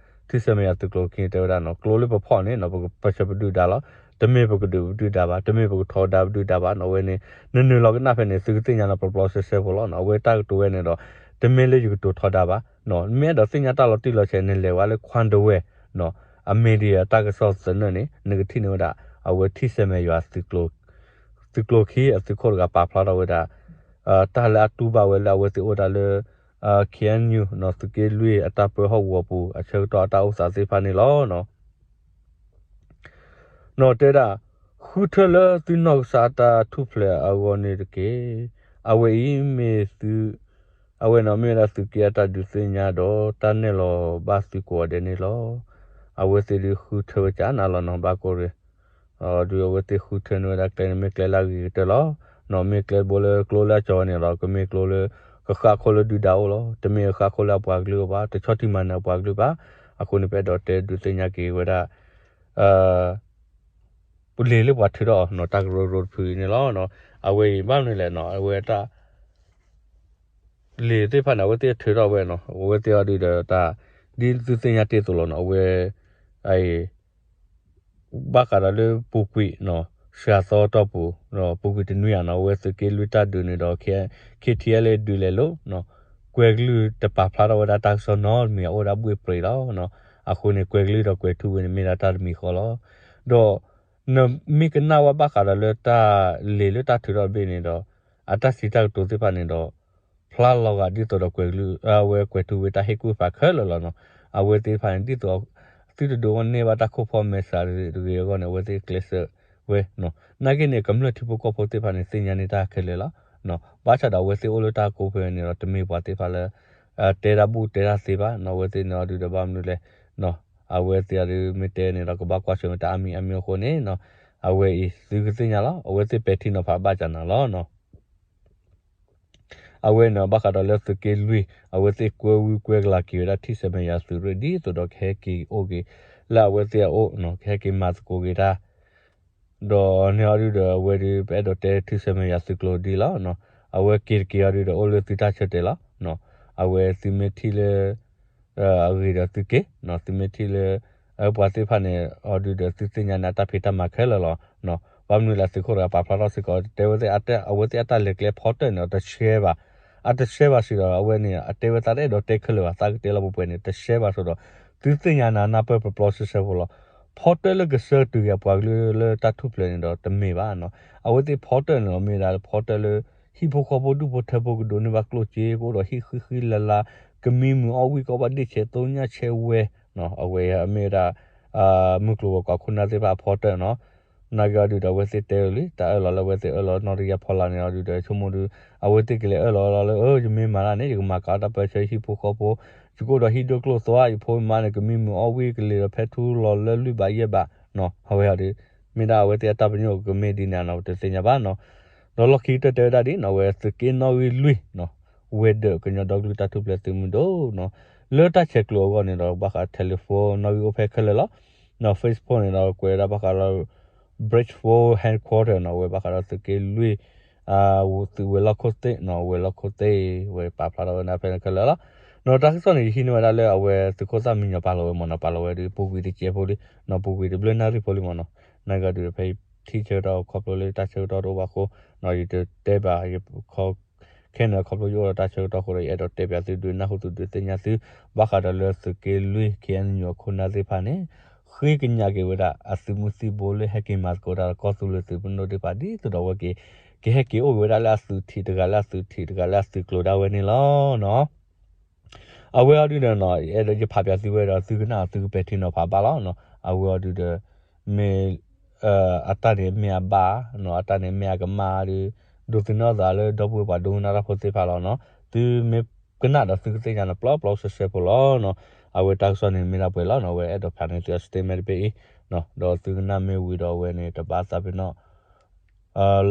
ထံၣ်ဆၢမ့ၢ်ယၤသုးကျိၤခံတဲဝဲဒၣ်နီၤ ကျိလၢပဖီၣ်န့ၣ်နီၤ ပကပၢဆှၢပဒုၣ်ဒါလီၤ. တမ့ၢ်ပကဒုးပဒုၣ်ဒါဘၣ် တမ့ၢ်ပကထီဒါပဒုၣ်ဒါဘၣ်နီၤ အဝဲန့ၣ် နနုာ်လီၤကနၣ်ဖဲန့ၣ် သုကသ့ၣ်ညါလီၤပျီပျီဆှဲဆှဲဖိလီၤနီၤ အဝဲတၢ်ကတိၤဝဲန့ၣ်ဒီး တမ့ၢ်လၢယကတိၤထီဒါဘၣ်နီၤ မ့ၢ်အဲၣ်ဒိးသ့ၣ်ညါတၢ်လီၤတံၢ်လီၤဆဲးန့ၣ် လဲၤဝဲလၢခွါဒဝဲၢ်နီၤ အမ့ၢ်ဒံးအတၢ်ကစီၣ်သနၢၣ်န့ၣ် နကထံၣ်န့ၢ်ဝဲဒၣ် အဝဲထံၣ်ဆၢမ့ၢ်ယွၤ သုးကျိၤခံ အသုးခိၣ်တဂၤပာ်ဖျါထီၣ်ဝဲဒၣ် တၢ်လၢအတူၢ်ဘၣ်ဝဲလၢအဝဲသ့ၣ်အိၣ်ဒၣ်လၢ ခ့ၣ်အဲၣ်ယူၣ် နီၢ်သုးက့လွံၢ်အတၢ်ပၢဟီၣ်ကဝီၤပူၤ အဆၢကတီၢ်အတၢ်အိၣ်သးသ့ၣ်တဖၣ်န့ၣ်လီၤ. နီၢ်တဲဒၣ် ဃုထၢလၢသုနီၢ်ကစၢ်အတၢ်ထူၣ်ဖျဲးအဂီၢ်န့ၣ်တက့ၢ်. အဝဲအံၤမ့ၢ်သု အဝဲနီၢ်မ့ၢ်ဝဲဒၣ်သုးက့အတၢ်ဒုးသ့ၣ်ညါဒီး တၢ်နဲၣ်လီၤဘၣ်သုကိးဂၤဒဲးန့ၣ်လီၤ. အဝဲသ့ၣ်ဒုးဃုထၢဝဲကနၤလီၤနီၢ် ဘၣ်ကိးရ့ၣ် ဒုးအဝဲသ့ၣ်ဃုထၢန့ၢ်ဝဲဒၣ်ကျဲန့ၣ် မ့ၢ်ကျဲလၢအဂ့ၤကတၢၢ်လီၤ.နီၢ်မ့ၢ်ကျဲတဘိလၢကျိလၢအကၠီၤဝဲန့ၣ်ဒီး ကမ့ၢ်ကျိလၢ ကဃၣ်ခိၣ်လၢဒုၣ်ဒါအိၣ်လီၤ. တမ့ၢ်ဃၣ်ခိၣ်လၢအပှၤကလုာ်အိၣ်ဘၣ် တဆီၣ်တံၢ်မၤနၢၤအပှၤကလုာ်ဘၣ်. အဃိန့ၣ် ပအဲၣ်ဒိးတဲဒုးသ့ၣ်ညါက့ၤဝဲဒၣ် လံာ်လၢပှၤထုးထီၣ်အီၤနီၢ် တၢ်ကရၢကရိတဖုအံၤန့ၣ်လီၤ. အဝဲအံၤဘၣ်မနုၤလဲၣ်နီၢ် အဝဲတၢ် လံာ်သ့ၣ်တဖၣ်န့ၣ် အဝဲသ့ၣ်ထုးထီၣ်ဝဲနီၢ် အဝဲသ့ၣ်အီၤဒုးဒီးတၢ် ဒ်သုသ့ၣ်ညါတ့ၢ်အသိးလီၤနီၢ် အဝဲ ဘၣ်ဃးဒီးလၢပူၤကွံာ်နီၢ် စှၤသီအတီၢ်ပူၤ ပူၤကွံာ်တနွံဧါနီၢ် အဝဲသုးက့လွံၢ်တၢ်ဒုးန့ၣ်ဒီး ခ့ၣ်ထံၣ်အဲၣ်လၢဒုးလဲၤလိာ် ကွဲၤကလုၢ်တပာ်ဖျါထီၣ်ဝဲဒၣ်တၢ်ကစီၣ်နီတမံၤ အအိၣ်ဒၣ်ဘှ့ၣ်ပြ့းလီၤ. အဃိန့ၣ် ကွဲၤကလုၢ်ဒီးကွဲၤထူဝ့န့ၣ် မ့ၢ်ဒၣ်တၢ်တမံၤဃီလီၤ. ဒီး နမ့ၢ်ကနၣ်ဝဲဘၣ်ဃးဒီးလၢတၢ်လံာ်လၢတၢ်ထုးထီၣ်တဘ့ၣ်န့ၣ်ဒီး အတၢ်စံးတၢ်ကတိၤသ့ၣ်တဖၣ်န့ၣ်ဒီး ဖျါလီၤဂာ်ဒ်သိးဒီးကွဲၤကလုၢ် အဝဲကွဲၤထူဝ့တၢ်ဟ့ၣ်ကူၣ်ဖးခဲလၢာ်လီၤနီၢ်. အဝဲသ့ၣ်တဖၣ်န့ၣ် ဒ်သိး သုတဒိးန့ၢ်ဘၣ်တၢ်ခိၣ်ဖီမဲာ်ဆှးတဂ့ၤအဂီၢ်န့ၣ် အဝဲသ့ၣ်ကျဲးစၢးဝဲနီၢ်. နာ်က့န့ၣ် ကမျၢၢ်ထံဖိကီၢ်ဖိသ့ၣ်တဖၣ်န့ၣ် သ့ၣ်ညါန့ၢ်တၢ်ခဲလၢာ်လီၤ. ဘၣ်ဆၣ်ဒီးအဝဲသ့ၣ်အိၣ်လၢတၢ်ကိးဖဲန့ၣ်ဒီး တမ့ၢ်ပှၤသ့ၣ်တဖၣ်လၢ တဲတၢ်ဘူၣ်တဲတၢ်သ့ဘၣ်နီၢ်. အဝဲသ့ၣ်န့ၣ်အီၤဒုးဒီးဘၣ်မနုၤလဲၣ်နီၢ်. အဝဲသ့ၣ်အီၤဒုးမ့ၢ်တဲန့ၣ်ဒီး ကဘၣ်ကွၢ်ဆၢၣ်မဲာ်တၢ်အါမံၤအါမံၤအဃိန့ၣ်နီၢ် အဝဲအံၤသုကသ့ၣ်ညါလီၤ. အဝဲသ့ၣ်ပဲာ်ထံနီၤဖးဘၣ်ကနၤလီၤနီၢ်. အဝဲန့ၣ် ဘၣ်ဃးဒီးလၢသုးက့လွံၢ် အဝဲသ့ၣ်ကွဲဝံကွဲကလၤက့ၤဝဲဒၣ်ထံဆဲးမဲာ်ယွၤသုးရ့ၣ် ဒ်သိးဒီးကဟဲက့ၤအိၣ်က့ၤ လၢအဝဲသ့ၣ်အအိၣ်နီၢ် ကဟဲက့ၤမၤသကိးက့ၤတၢ် ဒီးန့ၣ်အီၤဒုးဒီး အဝဲဒုး ပအဲၣ်ဒိးတဲထံဆဲးမဲာ်ယွၤသုးကျိၤဒ်လီၤနီၢ်. အဝဲက့ၤတက့ၤအီၤဒုးဒီး အိၣ်လၢသုတၢ်ဆၢတဲာ်လီၤနီၢ်. အဝဲသုမ့ၢ်ထံၣ်လၢ အဂ့ၤဒီးသုက့ၤနီၢ်, သုမ့ၢ်ထံၣ်လၢ ပှၤသ့ၣ်တဖၣ်န့ၣ် အီၤဒုးဒီး သုသ့ၣ်ညါန့ၢ်အတၢ်ဖံးတၢ်မၤခဲလၢာ်လီၤနီၢ်. ဘၣ်မနုၤလဲၣ် သုးခိၣ်တဂၤပာ်ဖျါထီၣ်စ့ၢ်ကီး တဲဝဲသ့ၣ် အဝဲသ့ၣ်အတၢ်လဲၤကျဲဖီတၢၣ်န့ၣ် တရှဲဘၣ်, အတရှဲဘၣ်စ့ၢ်ဒီး အဝဲန့ၣ် အတဲဝဲသးတအဲၣ်ဒိးတဲခဲလၢာ်ဘၣ်, သးကတဲလီၤပှဲၤပှဲၤန့ၣ် တရှဲဘၣ်စ့ၢ်ဒီး သုသ့ၣ်ညါန့ၢ်နၢ်ပၢၢ်ပျီပျီဆှဲဆှဲဖိလီၤ. ဖီတၢၣ်လၢကဆှၢတုၤက့ၤအပှၤကလုာ်လၢတၢ်ထူၣ်ဖျဲးန့ၣ်ဒီးတမ့ၢ်ဘၣ်နီၢ်. အဝဲသ့ၣ်ဖီတၢၣ်န့ၣ်ဒီး မ့ၢ်ဒၣ်ဖီတၢၣ်လၢ ဟံၣ်ဖိဃီဖိဒူၣ်ဖိထၢဖိကဒိးန့ၢ်ဘၣ်ကျိၣ်စ့ ကအိၣ်ဒီးဟံၣ်ဃံဃံလၤလၤ ကမံမုာ်အီၣ်ဝံၣ် ကအီၣ်ဘၣ်ဒ့ၣ်ဆဲး သိညၣ်ဆဲးဝဲ, အဝဲအမ့ၢ်ဝဲဒၣ် မုၢ်ကျိၤဝဲၤကွာ်ခိၣ်နၢ်သ့ၣ်တဖၣ်အဖီတၢၣ်နီၤ. နာ်က့အီၤဒုးဒီး အဝဲသ့ၣ်တဲလံ တၢ်အၢၣ်လီၤလၢအဝဲသ့ၣ်အၢၣ်လီၤနီၢ်တယၢ်ဖီလာ်န့ၣ်အီၤဒုးဒီး ဆိကမိၣ်ဒုး အဝဲသ့ၣ်ကလဲၤအၢၣ်လီၤအၢၣ်လီၤလၢ အၢ ယမ့ၢ်မၤတၢ်န့ၣ် ယကမၤကးအီၣ်တၢ်ပၢဆှၢဟံၣ်ဖိဃီဖိ, ယကအိၣ်ဒီးဟံၣ်ဒိၣ်ကျိၣ်သွါ ယဖိမါန့ၣ် ကမံမုာ်အီၣ်ဝံၣ် ကလဲၤဒီးဖဲထူလီၤလၢလွံၢ်ဘးယဲၢ်ဘးနီၤ. အဝဲအီၤဒုး မ့ၢ်ဒၣ်အဝဲသ့ၣ်အတၢ်ပညိၣ်ကမ့ၢ်ဒ်န့ၣ်နီၤ ပတသ့ၣ်ညါဘၣ်နီၤ. ဒီးလီၢ်ခံကတၢၢ်တဲဝဲဒၣ်ဒ်နီၤ အဝဲသုးက့နီၣ်ဂံၢ်လွံၢ်နီၤ ဝဲၤဒၢးကညီဒီကလုာ်တၢ်ထူၣ်ဖျဲးသုးမုၢ်ဒိၣ်နီၤ လၢတၢ်ဆဲးကျိးအဂီၢ်န့ၣ်ဒီး ဘၣ်ဃး telephone နီၣ်ဂံၢ်အိၣ်ဖဲခဲလၢာ်လီၤ. နီၤ Facebook န့ၣ်ဒီး ကွဲးဝဲဒၣ်ဘၣ်ဃးဒီး Bridgeville Headquarter နီၤ အဝဲဘၣ်ဃးဒီးသုးက့လွံၢ် သုးဝဲၤလီၢ်ခိၣ်သ့ၣ်နီၤ ဝဲၤလီၢ်ခိၣ်သ့ၣ် ဝဲပာ်ဖျါထီၣ်ဝဲဒၣ်ဖဲန့ၣ်ခဲလၢာ်လီၤ. နီၤ တၢ်ကစီၣ်န့ၣ် ယဟံးန့ၢ်ဝဲဒၣ်လၢအဝဲသုးခိၣ်သၣ်မံညီၤပာ်လီၤဝဲမ့ၢ်နီၤ ပာ်လီၤဝဲဒ်ပူၤကွံာ်တစဲးဖိလံ နီၤ ပူၤကွံာ်တဘျုးနၣ်ရံၣ်ဖိလံမ့ၢ်နီၤ. နာ်က့အီၤဒုးဒီး ဖဲယထံၣ်ဆၢကတီၢ်ခီဖျိလၢတၢ်ဆၢကတီၢ်တအိၣ်ဘၣ်အဃိ နီၤ ယတတဲဘၣ် ယခီ ခဲန့ၣ် ခီဖျိယအိၣ်ဒီးတၢ်ဆၢကတီၢ်အဃိဒီး ယအဲၣ်ဒိးတဲပၠးသုဒုးနၢ်ဟူသုဒုးသ့ၣ်ညါသု ဘၣ်ဃးဒီးလၢသုးက့လွံၢ် KNU အခိၣ်နၢ်သ့ၣ်တဖၣ်န့ၣ် ဃ့ကညးက့ၤဝဲဒၣ်အသုးမုၢ်သံၣ်ဘိလၢဟဲက့ၤမၤသကိးတၢ်ဒီးကီၢ်သူလ့ၤသုးမုၢ်ဒိၣ်သ့ၣ်တဖၣ် ဒ်သိးဒီးအဝဲက့ၤ ကဟဲက့ၤအိၣ်က့ၤဝဲဒၣ်လၢအသုးထံးတဂၤလၢအသုးထံးတဂၤလၢအသုးကျိၤဒၣ်ဝဲန့ၣ်လီၤနီၤ. အဝဲအီၤဒုးဒီးနီၤ အဲၣ်ဒိးယဖးပၠးသုဝဲဒီး သုကနၣ်သုကပဲာ်ထံနီၤဖးဘၣ်လီၤနီၤ. အဝဲအီၤဒုးဒီး မ့ၢ် အတၢ်န့ၣ်မ့ၢ်အဘၣ်နီၤ အတၢ်န့ၣ်မ့ၢ်အကမၣ်ဒီး ဒိးသန့ၤအသးလၢဒီပုၢ်ဝဲၢ်ပှၤဒိကနၣ်တၢ်ဖိသ့ၣ်တဖၣ်လီၤနီၤ. သုမ့ၢ်ကနၣ်ဒီးသုကသ့ၣ်ညါန့ၣ် ပျီပျီဆှဲဆှဲဖိလီၤနီၤ. အဝဲတၢ်ကစီၣ်န့ၣ်မ့ၢ်ဒၣ်ပှဲၤလီၤနီၤ အဝဲအဲၣ်ဒိးဖးန့ၢ်သုအ statement တဘ့ၣ်အံၤနီၤ ဒီးသုကနၣ်မ့ၢ်ဝံၤဒီးအဝဲန့ၣ် တဘၣ်သးပ့ၤနီၣ်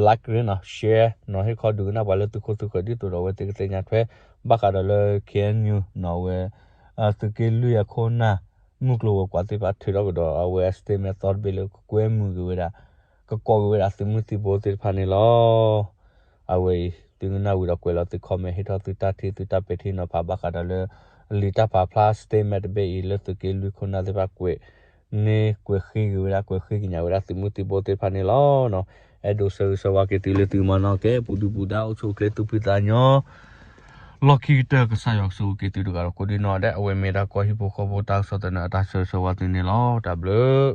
like န့ၣ်နီၤ share နီၤ ဟ့ၣ်ခီဒုးကနၣ်ပှၤလၢသုခိၣ်သုဃၢၤ ဒ်သိးဒီးအဝဲသ့ၣ်ကသ့ၣ်ညါထွဲ ဘၣ်ဃးဒီးလၢ KNU နီၤ အဝဲ သုးက့လွံၢ်အခိၣ်နၢ် မုၢ်ကျိၤဝဲၤကွာ်သ့ၣ်တဖၣ် ထုးထီၣ်ကဒီးအဝဲအ statement သီတဘ့ၣ်လၢကကွဲမုာ်က့ၤဝဲဒၣ် ကကိးက့ၤဝဲဒၣ်သုးမုၢ်သံၣ်ဘိသ့ၣ်တဖၣ်န့ၣ်လီၤ. အဝဲအံၤ သုကနၣ်ဝံၤဒီးကွဲးလီၤသု comment ဟ့ၣ်ထီၣ်သုတၢ်ထံၣ်သုတၢ်ပဲာ်ထံနီၤဖး ဘၣ်ဃးဒီးလၢ လံာ်တၢ်ပာ်ဖျါ statement တဘ့ၣ်အံၤ လၢသုးက့လွံၢ်ခိၣ်နၢ်သ့ၣ်တဖၣ်ကွဲး န့ၣ်ကွဲးဃ့က့ၤဝဲဒၣ် ကွဲးဃ့ကညးဝဲဒၣ်သုးမုၢ်သံၣ်ဘိသ့ၣ်တဖၣ်န့ၣ်လီၤ. အဲၣ်ဒိးဆၢဂ့ၤဆၢဝါက့ၤသုလၢသုမၤနီၣ်ကဲ ပူၤဒုပူၤဒါအိၣ်ဆူၣ်အိၣ်ချ့သူၣ်ဖှံသးညီ လီၢ်ခံကတၢၢ်ကစၢ်ယွၤကဆိၣ်ဂ့ၤက့ၤသုတဂၤဒီးကိးဒံနီၢ်ဒဲး အဝဲမ့ၢ်ဒၣ်ကီၢ်ဟံၣ်ဖိဃီဖိတၢ်ကစီၣ်သန့အတၢ်ဆၢဂ့ၤဆၢဝါသုန့ၣ်လီၤ. တၢ်ဘျုး